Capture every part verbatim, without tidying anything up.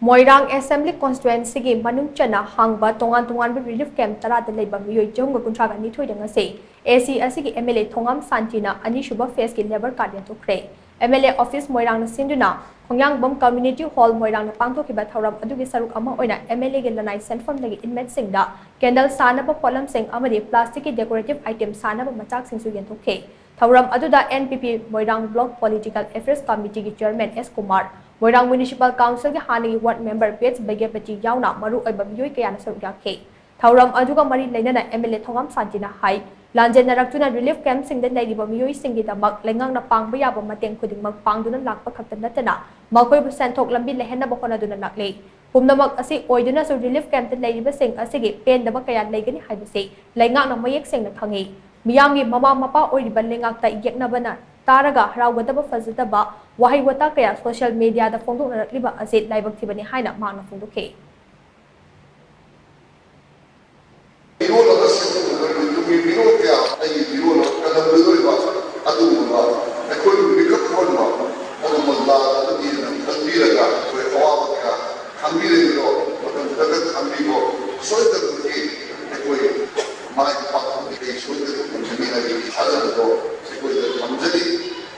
ꯃꯣꯏꯔꯥꯡ assembly ꯀꯣꯟꯁꯇꯤꯇ꯭ꯋꯦꯟꯁꯤꯒꯤ ꯃꯅꯨꯡ ꯆꯟꯅ ꯍꯥꯡꯕ ꯇꯣꯉꯥꯟ ꯇꯣꯉꯥꯟꯕ ꯔꯤꯂꯤꯐ ꯀꯦꯝꯞ ꯇꯔꯥꯗ ꯂꯩꯕ ꯃꯤꯑꯣꯏ ꯆꯍꯨꯝꯒ ꯀꯨꯟꯊ꯭ꯔꯥꯒ ꯅꯤꯊꯣꯏꯗ ꯉꯁꯤ ꯑꯦ ꯁꯤ ꯑꯁꯤꯒꯤ ꯑꯦꯝ ꯑꯦꯜ ꯑꯦ ꯊꯣꯉꯥꯝ ꯁꯥꯟꯇꯤꯅ ꯑꯅꯤꯁꯨꯕ ꯐꯦꯁꯀꯤ ꯂꯦꯕꯔ ꯀꯥꯔꯗ ꯌꯦꯟꯊꯣꯛꯈ꯭ꯔꯦ꯫ ꯑꯦꯝ ꯑꯦꯜ ꯑꯦ ꯑꯣꯐꯤꯁ ꯃꯣꯏꯔꯥꯡꯅ ꯁꯤꯟꯗꯨꯅ ꯈꯣꯡꯌꯥꯡꯕꯝ ꯀꯝꯃ꯭ꯌꯨꯅꯤꯇꯤ ꯍꯣꯜ ꯃꯣꯏꯔꯥꯡꯅ ꯄꯥꯡꯊꯣꯛꯈꯤꯕ ꯊꯧꯔꯝ ꯑꯗꯨꯒꯤ ꯁꯔꯨꯛ ꯑꯃ ꯑꯣꯏꯅ ꯑꯦꯝ ꯑꯦꯜ ꯑꯦꯒꯤ ꯂꯅꯥꯏ ꯁꯦꯟꯐꯝꯗꯒꯤ ꯏꯟꯃꯦꯠꯁꯤꯡꯗ ꯀꯦꯟꯗꯜ ꯁꯥꯅꯕ ꯄꯣꯠꯂꯝꯁꯤꯡ ꯑꯃꯗꯤ ꯄ꯭ꯂꯥꯁꯇꯤꯛꯀꯤ ꯗꯦꯀꯣꯔꯦꯇꯤꯚ ꯑꯥꯏꯇꯦꯝ ꯁꯥꯅꯕ ꯃꯆꯥꯛꯁꯤꯡꯁꯨ ꯌꯦꯟꯊꯣꯛꯈꯤ꯫ ꯊꯧꯔꯝ ꯑꯗꯨꯗ ꯑꯦꯟ ꯄꯤ ꯄꯤ ꯃꯣꯏꯔꯥꯡ ꯕ꯭ꯂꯣꯛ ꯄꯣꯂꯤꯇꯤꯀꯦꯜ ꯑꯦꯐꯤꯌꯔꯁ ꯀꯃꯤꯇꯤꯒꯤ ꯆꯤꯌꯔꯃꯦꯟ ꯑꯦꯁ ꯀꯨꯃꯥꯔ, ꯃꯣꯏꯔꯥꯡ ꯃ꯭ꯌꯨꯅꯤꯁꯤꯄꯥꯜ ꯀꯥꯎꯟꯁꯤꯜꯒꯤ ꯍꯥꯟꯅꯒꯤ ꯋꯥꯔꯗ ꯃꯦꯝꯕꯔ ꯄꯤ ꯑꯩꯆ ꯕꯩꯒ꯭ꯌꯥꯄꯇꯤ ꯌꯥꯎꯅ ꯃꯔꯨꯑꯣꯏꯕ ꯃꯤꯑꯣꯏ ꯀꯌꯥꯅ ꯁꯔꯨꯛ ꯌꯥꯈꯤ꯫ ꯊꯧꯔꯝ ꯑꯗꯨꯒ ꯃꯔꯤ ꯂꯩꯅꯅ ꯑꯦꯝ ꯑꯦꯜ ꯑꯦ ꯊꯣꯉꯥꯝ ꯁꯥꯟꯇꯤꯅ ꯍꯥꯏ, ꯂꯥꯟꯖꯦꯟꯅꯔꯛꯇꯨꯅ ꯔꯤꯂꯤꯐ ꯀꯦꯝꯞꯁꯤꯡꯗ ꯂꯩꯔꯤꯕ ꯃꯤꯑꯣꯏꯁꯤꯡꯒꯤꯗꯃꯛ ꯂꯩꯉꯥꯛꯅ ꯄꯥꯡꯕ ꯌꯥꯕ ꯃꯇꯦꯡ ꯈꯨꯗꯤꯡꯃꯛ ꯄꯥꯡꯗꯨꯅ ꯂꯥꯛꯄ ꯈꯛꯇ ꯅꯠꯇꯅ ꯃꯈꯣꯏꯕꯨ ꯁꯦꯟꯊꯣꯛ ꯂꯝꯕꯤ ꯂꯩꯍꯟꯅꯕ ꯍꯣꯠꯅꯗꯨꯅ ꯂꯥꯛꯂꯤ꯫ ꯄꯨꯝꯅꯃꯛ ꯑꯁꯤ ꯑꯣꯏꯗꯨꯅꯁꯨ ꯔꯤꯂꯤꯐ ꯀꯦꯝꯞꯇ ꯂꯩꯔꯤꯕꯁꯤꯡ ꯑꯁꯤꯒꯤ ꯄꯦꯟꯗꯕ ꯀꯌꯥ ꯂꯩꯒꯅꯤ ꯍꯥꯏꯕꯁꯤ ꯂꯩꯉꯥꯛꯅ ꯃꯌꯦꯛ ꯁꯦꯡꯅ ꯈꯪꯏ꯫ ꯃꯤꯌꯥꯝꯒꯤ ꯃꯃꯥ ꯃꯄꯥ ꯑꯣꯏꯔꯤꯕ ꯂꯩꯉꯥꯛꯇ ꯌꯦꯛꯅꯕꯅ ꯇꯥꯔꯒ ꯍꯔꯥꯎꯒꯗꯕ ꯐꯖꯗꯕ ꯋꯥꯍꯩ ꯋꯥꯇꯥ ꯀꯌꯥ ꯁꯣꯁꯤꯌꯦꯜ ꯃꯤꯗꯤꯌꯥꯗ ꯐꯣꯡꯗꯣꯛꯅꯔꯛꯂꯤꯕ ꯑꯁꯤ ꯂꯥꯏꯕꯛ ꯊꯤꯕꯅꯤ ꯍꯥꯏꯅ ꯃꯍꯥꯛꯅ ꯐꯣꯡꯗꯣꯛꯈꯤ꯫ ꯃꯤꯔꯣꯜ ꯑꯃ ꯁꯦꯝꯗꯣꯛꯅꯕꯒꯤ ꯇꯨꯡꯒꯤ ꯃꯤꯔꯣꯜ ꯀꯌꯥ ꯑꯩꯒꯤ ꯃꯤꯔꯣꯜ ꯑꯃ ꯀꯜꯍꯧꯒꯗꯧꯔꯤꯕ ꯑꯗꯨꯒꯨꯝꯂꯕ ꯑꯩꯈꯣꯏꯕꯨ ꯃꯤꯀꯞ ꯊꯣꯛꯍꯟꯕ ꯑꯗꯨꯒꯨꯝꯕ ꯂꯥꯟ ꯑꯃꯅꯤ ꯍꯥꯏꯅ ꯈꯟꯕꯤꯔꯒ ꯑꯩꯈꯣꯏ ꯑꯋꯥꯕ ꯀꯌꯥ ꯈꯪꯕꯤꯔꯤꯕꯗꯣ ꯃꯇꯝ ꯈꯔ ꯈꯪꯕꯤꯀꯣ꯫ ꯁꯣꯏꯗꯅꯃꯛꯀꯤ ꯑꯩꯈꯣꯏ ꯃꯥꯏ ꯄꯥꯛꯄꯒꯤ ꯁꯣꯏꯗꯅ ꯐꯪꯒꯅꯤ ꯍꯥꯏꯕꯒꯤ ꯊꯥꯖꯕꯗꯣ ꯑꯩꯈꯣꯏꯗ ꯊꯝꯖꯔꯤ꯫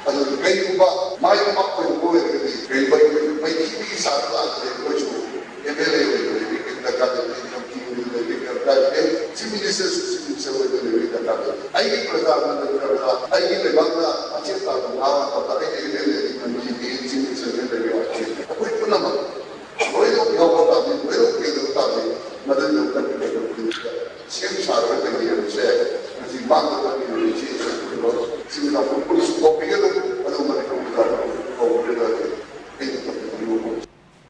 ꯑꯗꯨꯒ ꯀꯩꯒꯨꯝꯕ ꯃꯥꯏ ꯄꯥꯛꯄ ꯑꯣꯏꯔꯒꯗꯤ ꯀꯩꯒꯨꯝꯕ ꯑꯩꯈꯣꯏ ꯃꯩꯈꯤꯒꯤ ꯆꯥꯡ ꯂꯥꯛꯑꯒꯗꯤ ꯑꯩꯈꯣꯏꯁꯨ ꯑꯦꯝ ꯑꯦꯜ ꯑꯦ ꯑꯣꯏꯕ ꯂꯩꯔꯤ, ꯗꯔꯀꯥꯔ ꯂꯩꯇꯦ, ꯃꯟꯇ꯭ꯔꯤ ꯑꯣꯏꯕ ꯂꯩꯔꯤ, ꯗꯔꯀꯥꯔ ꯂꯩꯇꯦ, ꯆꯤꯐ ꯃꯤꯅꯤꯁꯇꯔꯁꯨ ꯆꯤꯐ ꯃꯤꯅꯤꯁꯇꯔ ꯑꯣꯏꯕ ꯂꯩꯔꯤ, ꯗꯔꯀꯥꯔ ꯂꯩꯇꯦ꯫ ꯑꯩꯒꯤ ꯄ꯭ꯔꯖꯥ ꯃꯟꯗꯜ ꯈꯔ ꯈꯔ ꯑꯩꯒꯤ ꯂꯩꯕꯥꯛꯇ ꯑꯆꯦꯠ ꯇꯥꯕ ꯉꯥꯡꯕ ꯃꯇꯝꯗ ꯑꯩꯅ ꯑꯦꯝ ꯑꯦꯜ ꯑꯦ ꯃꯟꯇ꯭ꯔꯤꯅꯤ, ꯆꯤꯐ ꯃꯤꯅꯤꯁꯇꯔꯅꯤ ꯂꯩꯔꯤ꯫